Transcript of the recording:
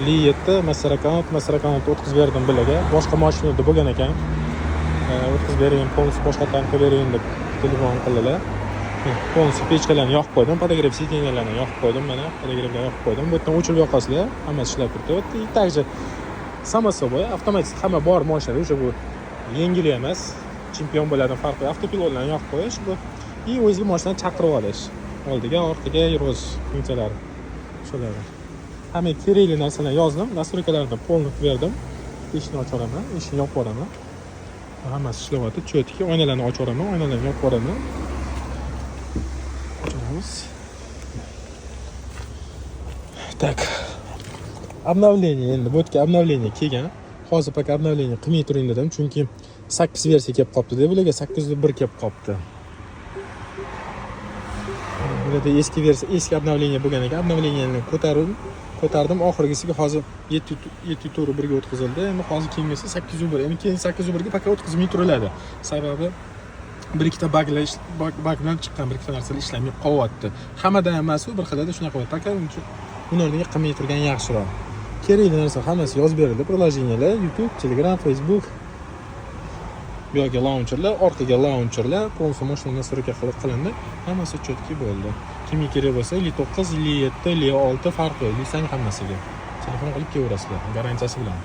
Li 7 Master Account, Master Account o'tkazib berdim bularga. Boshqa mashinada bo'lgan ekan. O'tkazib bering, полностью boshqatdan qilib bering deb telefon qildilar. Полностью pechkalarni yoqib qo'ydim, подогрев сиденья larni yoqib qo'ydim, mana подогрев larni yoqib qo'ydim. Bu yerdan o'chirib yoqasizlar, hammasi ishlab turibdi. И также, само собой, avtomatik hamma bor mashinada уже bu yengil emas, chempion bo'ladi, farqi avtopilotlarni yoqib qo'yish bu и o'zingizga mashinani chaqirib olish. Oldiga, orqaga yurg'izish funksiyalari. Shular. Hamma kerakli narsalarni yozdim, настройка larni полный qilib berdim. Eshikni ochib yuboraman, eshikni yopib yuboraman. Hammasi ishlayapti. Чётки, oynalarni ochib yuboraman, oynalarni yopib yuboraman. Ochamiz. Так. Обновление endi bu yerga обновление kelgan. Hozir пока обновление qilmay turing dedim, chunki 8 versiya kelib qolibdi-da, bularga 8.1 kelib qolibdi. Bularda eski versiya, eski обновление bo'lgan ekan. Обновление ni ko'tardim. Oxirgisiga hozir 7 7.4 birga o'tkazildi. Endi hozir keyingisi 8.1. Endi keyin 8.1 ga пока o'tkazmay turiladi. Sababi bir ikkita baglar bag bilan chiqqan bir ikkita narsalar ishlamay qolyapti. Hammada emas, u bir xilida shunaqa bo'ladi. Пока uning uchun uni o'rniga qilmay turgan yaxshiroq. Kerakli narsa hammasi yozib berildi. Приложения lar, YouTube, Telegram, Facebook. Bu yoqga launcherlar, orqaga launcherlar, полностью mashina настройка qilib qilindi. Hammasi четкий bo'ldi. Kimga kerak bo'lsa, 59, 57, 56 farqi yo'q, Lisang hammasiga. Telefon qilib kelaverasizlar, garantiyasi bilan.